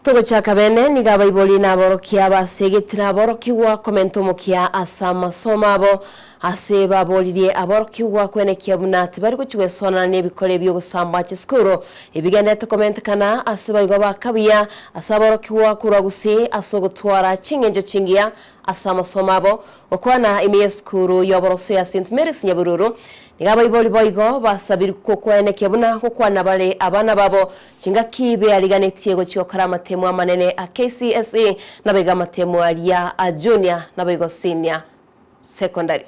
Togochaka bene, nigo abaibori na aborokia basegete na aborokigwa komenta omokia ase amasomo abo, ase baboririe aborokigwa kwenekia buna tibari gochia gweswanana nebikore bi'ogosamba chisukuru ebigenderete komentekana ase baigwa ba kabuya ase aborokigwa korwa Gusii ase ogotwara ching'encho chingiya ase amasomo abo. Gokwana ime y'esukuru y'oboroso ya St Mary's Nyabururu, nigo abaibori boigo basabirwe koenekia buna gokwana bare abana babo Chingaki beariganetie gochia gokora amatemo amanene a KCSE, naboigo amatemo aria a Junior naboigo Senior Secondary.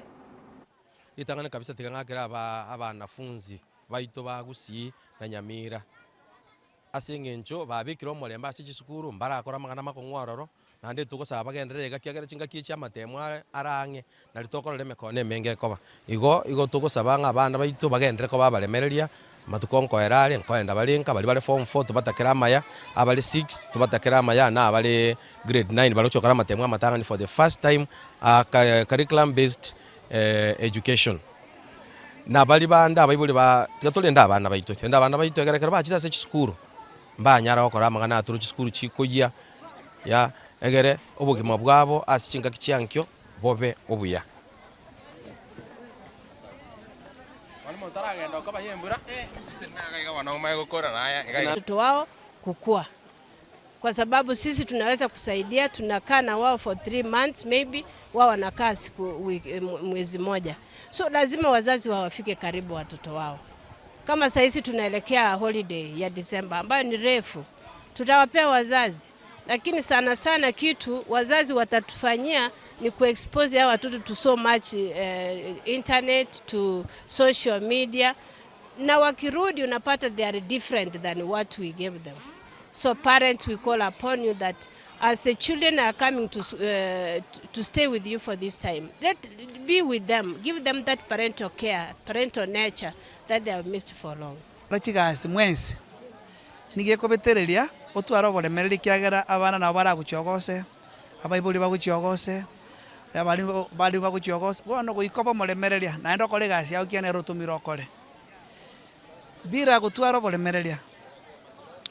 Ritang'ani kabisa tiga ng'akere aba abanafunzi baito ba Gusii na Nyamira, ase eng'encho babekire omorembe ase chisukuru, mbarakore amang'ana amakong'u aroro, naende togosaba bagenderere iga ekiagera chingaki echi amatemo are are ang'e, nari tokorora emekono emenge ekoba. Igo igo togosaba ng'a abana baito bagenderere koba abaremereria, amatuko nkoera are, nkoenda bare nka baria bare form four tobatakere amaya, abare six tobatakere amaya, na abare grade nine baria bagochia gokora amatemo amatang'ani for the first time curriculum based education. Na baria bande abaibori ba tiga torende abana baito, torende abana baito ekero ekero bachire ase chisukuru, mbanyara gokora amang'ana aya tore chisukuru chikoyia. Ya egere obogima bwabo ase chingaki chiankio bobe obuya. Watoto wao kukua kwa sababu sisi tunaweza kusaidia, tunakaa na wao for 3 months maybe, wao wanakaa siku wiki, mwezi moja, so lazima wazazi wawafike karibu watoto wao. Kama sahizi tunaelekea holiday ya December ambayo ni refu, tutawapea wazazi, lakini sana sana kitu wazazi watatufanyia ni kuexpose hawa watoto to so much internet to social media, na wakirudi unapata they are different than what we gave them. So parents, we call upon you that as the children are coming to, to stay with you for this time, let be with them, give them that parental care, parental nature that they have missed for long. Kora chigasi mwensi, nigo ekobetereria otware oboremereri ekiagera abana nabo baragochia ogose, abaibori bagochia ogose, abarimu barimu bagochia ogose, bono goika obe omoremereria naende okore egasi yao ekiagera nere otomire okore. Bila gotwara oboremereria,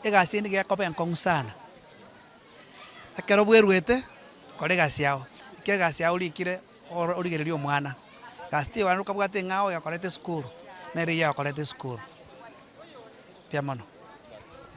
egasi eye nigo ekoba enkong'u sana. Ekero bweruete, kora egasi yao, ekero egasi yao orikire oro origererie omwana, gasi teiyo naende okabwate eng'ao oyokorete esukuru, nere eyio ayokorete esukuru. Mbuya mono.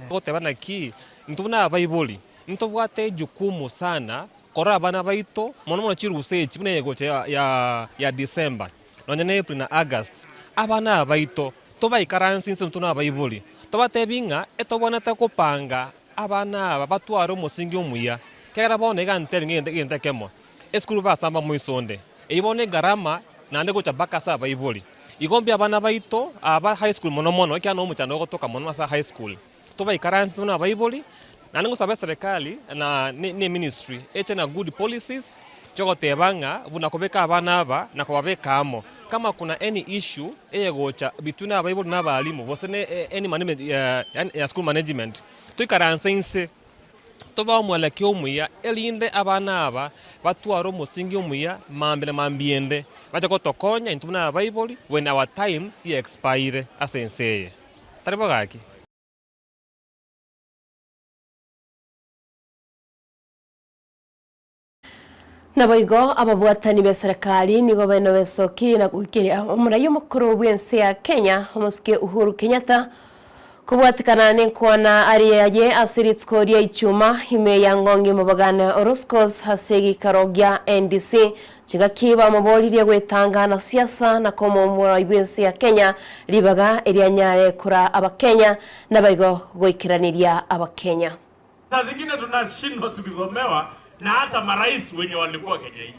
Goteba naki, intwe buna abaibori, ntobwate ejukumu sana korora abana baito, mono mono chirusa echi buna egocha ya ya ya December, nonye na April na August, abana aba baito tobaikaranse inse intwe na abaibori, tobatebi ng'a etobwenerete kopanga abana aba batware omosingi omuya, ekiagera bono iga ntebi ng'a egento ekemo, esukuru basamba moiso onde, eyio bono egarama naende gocha mpaka ase abaibori. Igo mbuya abana baito aba high school mono mono, ekiagera no omochando ogotoka mono ase high school, tobaikaranse buna abaibori, naende ngosabe eserekari na ne eministry eche na good policies chiogoteba ng'a buna kobeka abana aba na kobabeka amo, kama kuna any issue eyegocha between abaibori na abalimu gose ne any management ya school management, toikaranse inse. Tobe omwelekeo omuya, erinde abana aba batware omosingi omuya mambia na mambia ende, bache gotokonya intwe buna abaibori when our time ye expire ase ense eye. Tari bo gaki? Naboigo ababwatani b'eserekari nigo benobesokirie na goikeria omorai omokoro bw'ense ya Kenya omosike Uhuru Kenyatta kobwatekana nenkwana aria aye ase rituko ria Ichuma ime ya Ng'ong'i Mobagane Oroscos ase egeikaro gia NDC chingaki bamoboririe gwetanga na siasa na komoa omorai bw'ense ya Kenya ribaga erianyare koraa abakenya naboigo goikeraneria abakenya. Saa zingine tunashindwa tukisomewa na hata marais wenye walikuwa Kenya hii.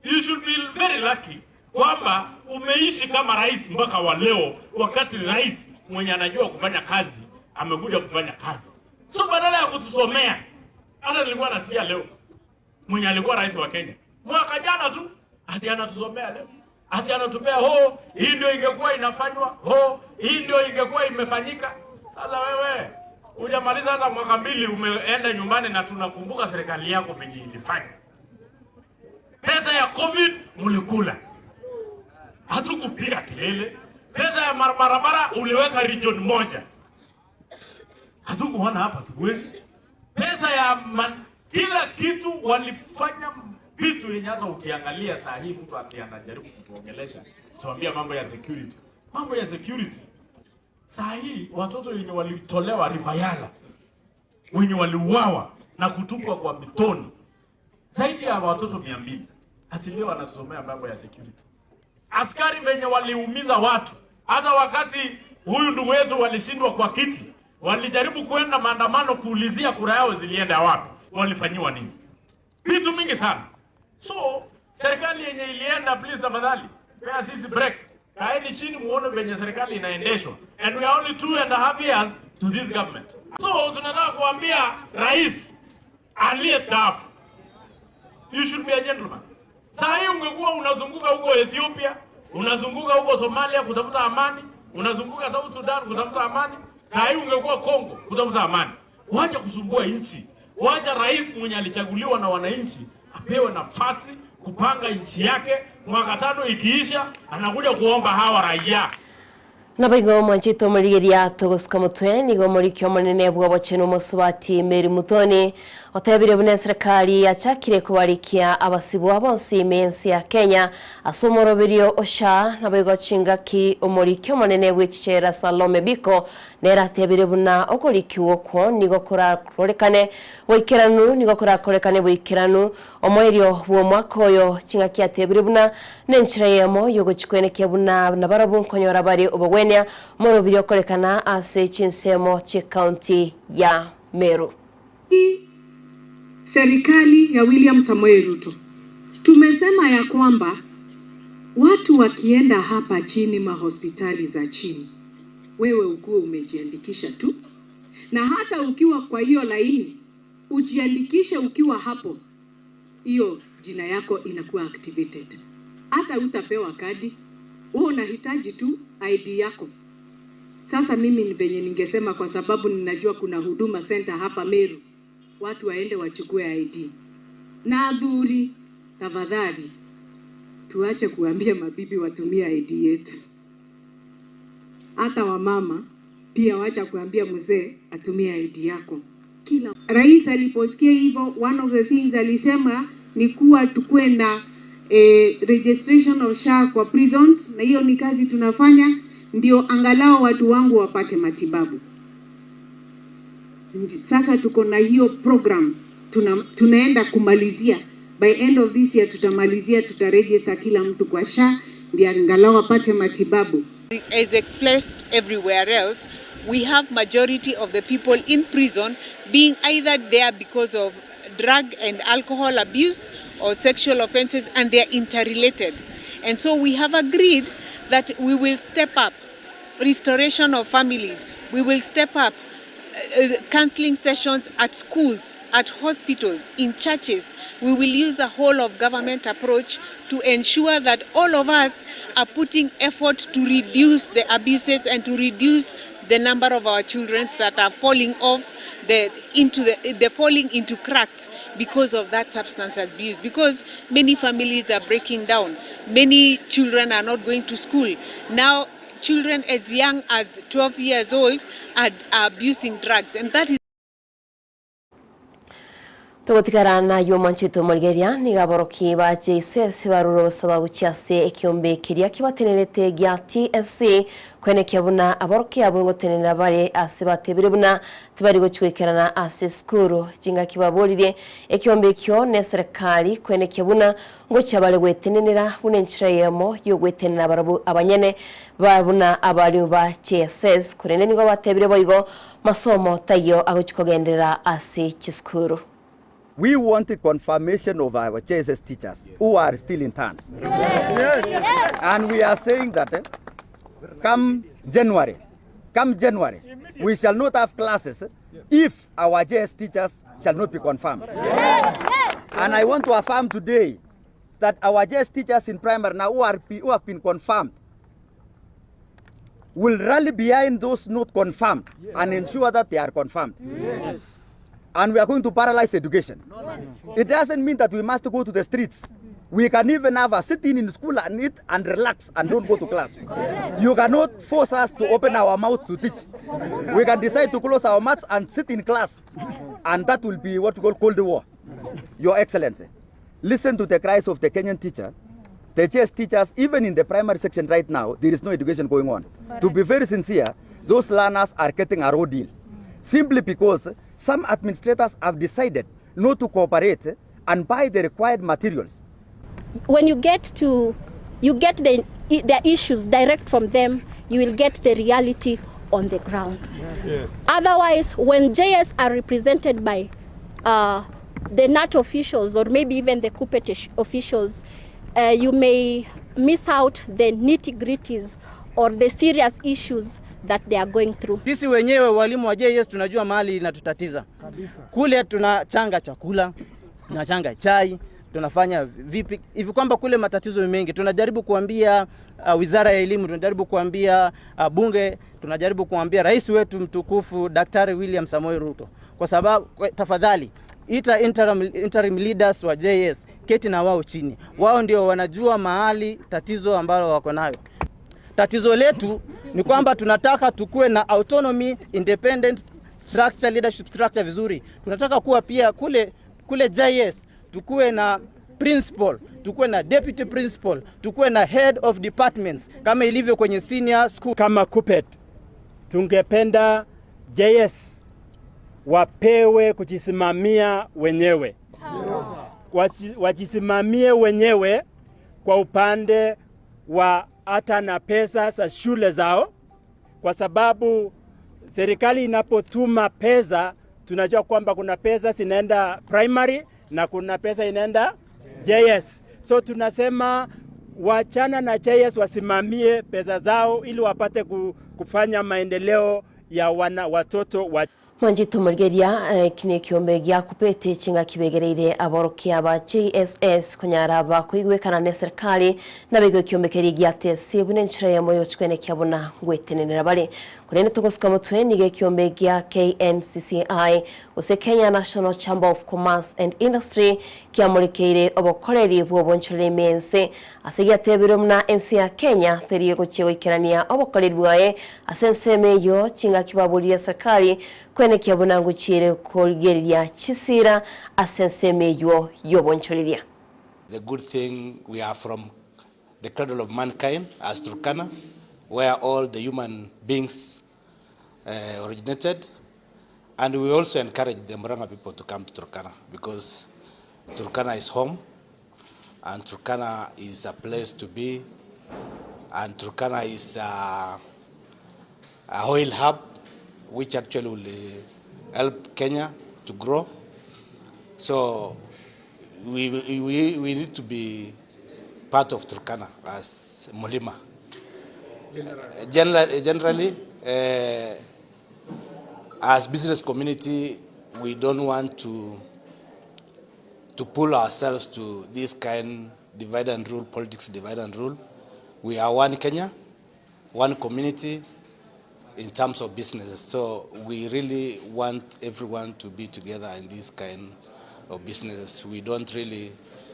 You should be very lucky kwamba umeishi kama rais mpaka wa leo, wakati rais mwenye anajua kufanya kazi amekuja kufanya kazi. So badala ya kutusomea, hata nilikuwa nasikia leo mwenye alikuwa rais wa Kenya mwaka jana tu ati anatusomea leo, ati anatupea ho, hii ndio ingekuwa inafanywa, ho, hii ndio ingekuwa imefanyika. Sasa wewe hujamaliza hata mwaka mbili, umeenda nyumbani na tunakumbuka serikali yako venye ilifanya. Pesa ya COVID mulikula, hatukupiga kelele. Pesa ya barabara uliweka region moja, hatukuona hapa Kibwezi. Pesa ya man, kila kitu walifanya vitu yenye hata ukiangalia saa hii mtu ati anajaribu kutuongelesha kutuambia mambo ya security, mambo ya security. Saa hii watoto wenye walitolewa River Yala, wenye waliuawa na kutupwa kwa mitoni, zaidi ya watoto 200, ati leo wanatusomea mambo ya security. Askari venye waliumiza watu, hata wakati huyu ndugu yetu walishindwa kwa kiti, walijaribu kwenda maandamano kuulizia kura yao zilienda wapi, walifanyiwa nini? Vitu mingi sana. So serikali yenye ilienda, please tafadhali, pea sisi break, kaeni chini muone venye serikali inaendeshwa, and we are only 2.5 years to this government. So tunataka kuambia rais aliyestaafu, you should be a gentleman. Saa hii ungekuwa unazunguka huko Ethiopia, unazunguka huko Somalia kutafuta amani, unazunguka South Sudan kutafuta amani. Saa hii ungekuwa Congo kutafuta amani. Wacha kusumbua nchi. Wacha rais mwenye alichaguliwa na wananchi apewe nafasi kupanga nchi yake. Mwaka 5 ikiisha, anakuja kuomba hawa raia. Nabaigo mwanchete omorigeria togosuka motwe nigo omoriki omonene bw'obochenu omosubati Mary Muthoni otebire buna eserikali yachakire kobarikia abasibwa bonsi ime ense ya Kenya ase omoroberio osha nabaigo chingaki omoriki omonene bw'echichera Salome Biko nere atebire buna okorikiwa okwo nigo korakorekane boikeranu nigo korakorekane boikeranu omoerio bw'omwaka oyo chingaki atebire buna nenchera eyemo yogochikwenekia buna nabarabwo nkonyora bare obogwenia omoroberio okorekana ase chinsemo chi'ekaunti ya Meru. Serikali ya William Samoei Ruto tumesema ya kwamba watu wakienda hapa chini mahospitali za chini, wewe ukuwe umejiandikisha tu, na hata ukiwa kwa hiyo laini ujiandikishe ukiwa hapo, hiyo jina yako inakuwa activated. Hata utapewa kadi, wewe unahitaji tu ID yako. Sasa mimi ni venye ningesema, kwa sababu ninajua kuna Huduma Center hapa Meru, watu waende wachukue ID. Na adhuri, tafadhali tuache kuambia mabibi watumie ID yetu. Hata wamama pia wacha kuambia mzee atumie ID yako. Kila Rais aliposikia hivyo, one of the things alisema ni kuwa tukue na registration of SHA kwa prisons, na hiyo ni kazi tunafanya ndio angalau watu wangu wapate matibabu. Sasa tuko na hiyo program tunaenda kumalizia by end of this year, tutamalizia, tutaregister kila mtu kwa SHA ndio angalau apate matibabu. As expressed everywhere else, we have majority of the people in prison being either there because of drug and alcohol abuse or sexual offenses, and they are interrelated. And so we have agreed that we will step up restoration of families. We will step up counseling sessions at schools, at hospitals, in churches. We will use a whole of government approach to ensure that all of us are putting effort to reduce the abuses and to reduce the number of our children that are falling off the, into the, they're falling into cracks because of that substance abuse, because many families are breaking down. Many children are not going to school. Now, children as young as 12 years old are abusing drugs, and that is Togotigara nayo mwanchete omorigeria niga aboroki ba JSS barure gosaba gochia ase ekiombe keria kibatenerete gia TSC kwenekia buna aboroki abo ngotenenera bare ase batebire buna tibari gochwekerana ase esukuru chingaki baborire ekiombe ekio na eserikali kwenekia buna ngochia bare gwetenenera buna enchera eyemo yogwetenena barabwo abanyene ba buna abarimu ba JSS korende nigo batebire boigo masomo taiyo agochi kogenderera ase chisukuru. We want confirmation of our JSS teachers who are still interns. And we are saying that come January, we shall not have classes if our JS teachers shall not be confirmed. And I want to affirm today that our JS teachers in primary now who have been confirmed will rally behind those not confirmed and ensure that they are confirmed. And we are going to paralyze education. It doesn't mean that we must go to the streets. We can even have a sit-in in school and eat and relax and don't go to class. You cannot force us to open our mouths to teach. We can decide to close our mouths and sit in class. And that will be what we call Cold War. Your Excellency, listen to the cries of the Kenyan teacher. The JS teachers, even in the primary section right now, there is no education going on. To be very sincere, those learners are getting a raw deal. Simply because some administrators have decided not to cooperate and buy the required materials. When you get to you get the, the issues direct from them, you will get the reality on the ground. Yes. Otherwise, when JS are represented by uh, the KNUT officials or maybe even the KUPPET officials, uh, you may miss out the nitty-gritties or the serious issues that they are going through. Sisi wenyewe walimu wa JS tunajua mahali inatutatiza kule, tunachanga chakula, tunachanga chai, tunafanya vipi hivi kwamba kule matatizo mengi. Tunajaribu kuambia uh, wizara ya elimu, tunajaribu kuambia uh, bunge, tunajaribu kuambia rais wetu mtukufu Daktari William Samoei Ruto, kwa sababu tafadhali ita interim, interim leaders wa JS, keti na wao chini, wao ndio wanajua mahali tatizo ambalo wako nayo. Tatizo letu ni kwamba tunataka tukuwe na autonomy independent structure, leadership structure vizuri. Tunataka kuwa pia kule kule JS tukuwe na principal, tukuwe na deputy principal, tukuwe na head of departments kama ilivyo kwenye senior school. Kama KUPPET tungependa JS wapewe kujisimamia wenyewe, wajisimamie wenyewe kwa upande wa hata na pesa za shule zao, kwa sababu serikali inapotuma pesa tunajua kwamba kuna pesa zinaenda primary na kuna pesa inaenda JS. So tunasema wachana na JS, wasimamie pesa zao ili wapate kufanya maendeleo ya wana watoto wa Mwanjito morigeria eki nä kä ombe gä akupete chinga kibegereire aborokia ba JSS konyara ba kuigwekana ne serikali na bego kiombe keri gia TSC bune nchira ya moyo chikwene kiabona ngwetenenera bari kurene tugosika mutwe nige kiombe gia KNCCI use Kenya National Chamber of Commerce and Industry kiamurikeire obokoreri bw'obonchoreri mense ase giatebirwe muna ensi ya Kenya terie gochia goikerania obokoreri bwaye ase ensemo eyo chinga kibaburirie serikali kwenekia buna nguchire korigereria chisira ase ensemo eyo y'obonchoreria. The good thing, we are from the cradle of mankind as Turkana, where all the human beings originated. And we also encourage the Murang'a people to come to Turkana because Turkana is home and Turkana is a place to be and Turkana is a oil hub which actually will help Kenya to grow. So we need to be part of Turkana as Mulima. Generally, as business community, we don't want to pull ourselves to this kind divide and rule, politics divide and rule. We are one Kenya, one community in terms of businesses. So we really want everyone to be together in this kind of businesses. We don't really,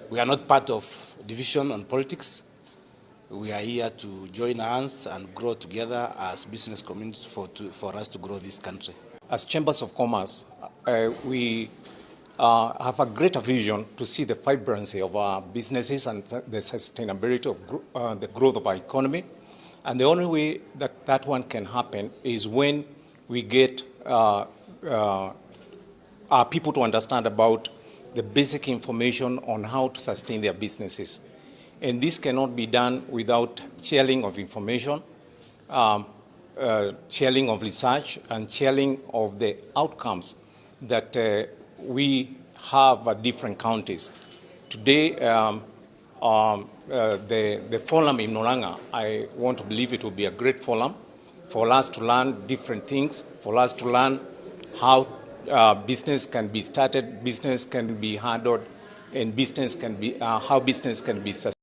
we are not part of division on politics. We are here to join hands and grow together as business community for us to grow this country. As chambers of commerce, we have a greater vision to see the vibrancy of our businesses and the sustainability of the growth of our economy. And the only way that that one can happen is when we get our people to understand about the basic information on how to sustain their businesses. And this cannot be done without sharing of information, sharing of research, and sharing of the outcomes that we have at different counties. Today, the forum in Murang'a, I want to believe it will be a great forum for us to learn different things, for us to learn how business can be started, business can be handled, and how business can be sustained.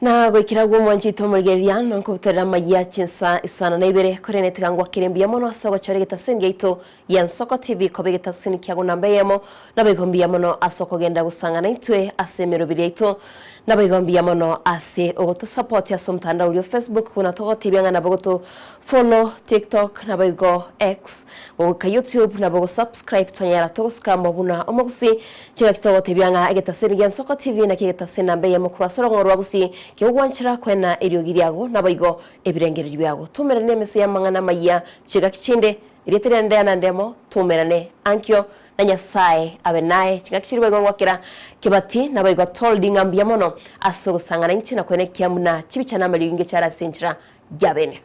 Na goikera agwo omwancho oito omorigereria, nonkobutorera amayia chinsa isano na ibere, korende tiga ngwakere mbuya mono ase ogochora egetaseni giaito gia Nsoko TV koba egetaseni kiago namba eyemo, naboigo mbuya mono ase okogenda gosang'ana intwe ase emeroberi yaito, naboigo mbuya mono ase ogotosapoti ase omotandao oria o Facebook buna togotebia ng'a nabo goto follow TikTok naboigo X goika YouTube nabo go subscribe twanyara togosuka amo buna omogusii Chingaki togotebia ng'a egetaseni gia Nsoko TV nakio egetaseni namba eyemo korwa ase orong'o rwa Gusii kegogwanchera kwena eriogi riago naboigo ebirengererio biago. Toumerane emesa y'amang'ana amayia chingaki chinde, erieta riane Diana Ndemo, toumerane ankio na Nyasae abe naye. Chingaki chiria boigo ngwakera Kebati naboigo Toldi ng'a mbuya mono ase ogosang'ana inche na kwena ekiya buna chibicha na amariogi ngeche are ase enchera yabene.